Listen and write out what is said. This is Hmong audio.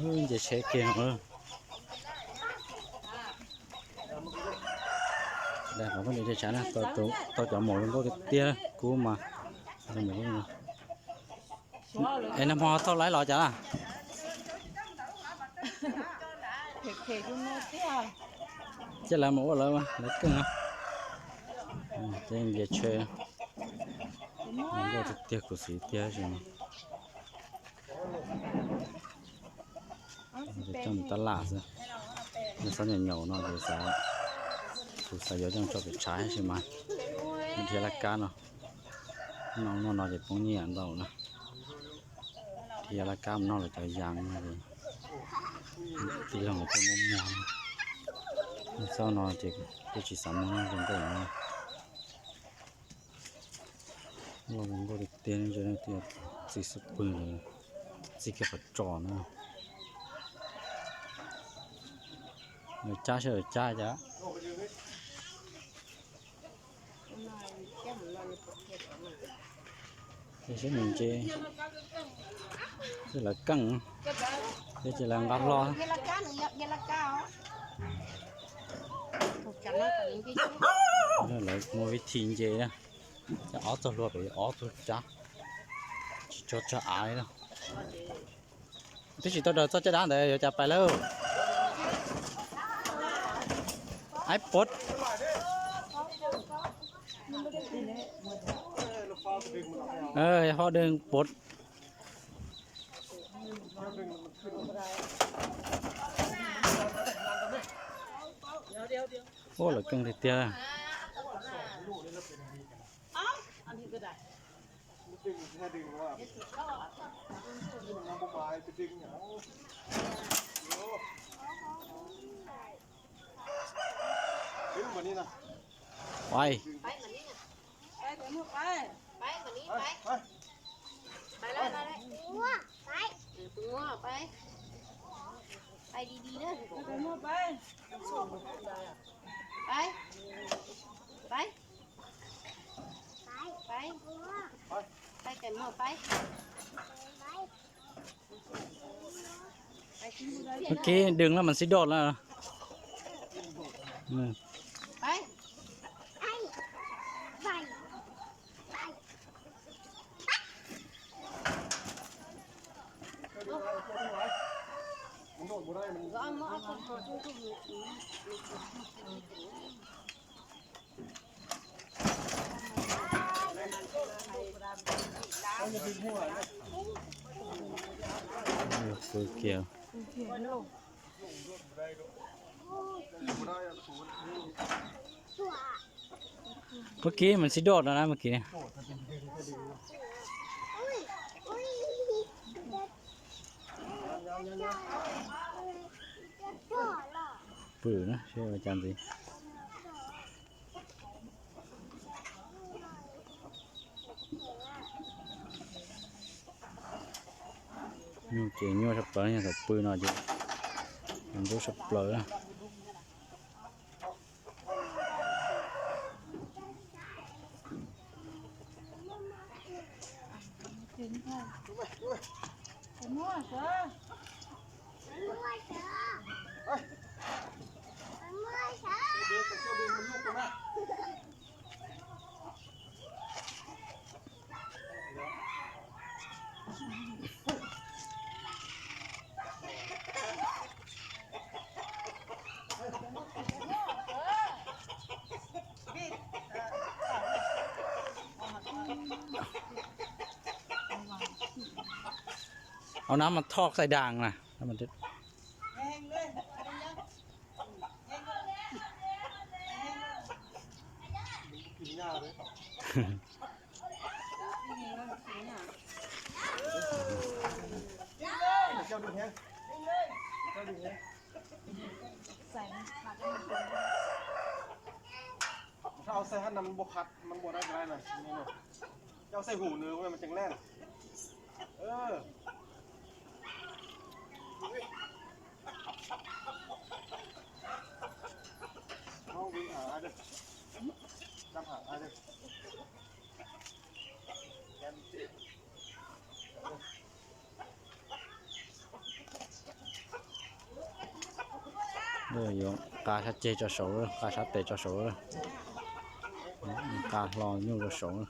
Nce tsheb kiag no. Tau cov maum zoo nkauj tiag tiag kub mas. Es nag hmo thauj laib los cas? Ces lawv mus ua lawv, lawv keej. Ces nce tsheb, zoo nkauj tiag tiag, khuv xim tiag tab sis coj mus tab laj xwb. Yog xob nyaum nyaum no ces xav, kuv xav yuav coj tso pem tshav tab sis mas dhia laj kab no, noj noj no ces poob nyiaj ntau na. Dhia laj kab mus noj lawv cov yas no ces tij laug lawv coj muab muag. Xob no ces kuv tsis xav muag zoo nkauj no. Loj zoo nkauj tiag tiag, txi xub pwg, txi kiag qhov tsos na. Lawv cab seb lawv cab cas. Ces seb nws nce, ces lawv keej, ces lawv nqa hlo. Lawv muaj vib thi nce na, ces ob txoj hlua pem ob tug cab, tsis tso tsag av li na. Twb tsis tau raws txoj caj dab ntawd yuav cas pais lawm. Aib puv. Ho dej puv. Ua lawv keej tiag tiag. Pais. Ua ke, đừng làm mình sẽ đột là. Pw kiag. Mus kiag mas tsis doj no na mus kiag. Pw na seb ua cas ntxiv. Nyuj ces nyuaj tshaj plaws, thaum pw no ces ntub tshaj plaws. Ao nắm mà thọt xài đàn nè. Sao xe hát năm bộ hạt, năm bộ này cái này này. Cho xe hủ nửa mà chẳng lên. Ơ. Không đi hả ai đây. Năm hả ai đây. Em đi. Yuav nqa sab ceg tso saud, nqa sab tes tso saud, nqa hlo nyuj rau saud.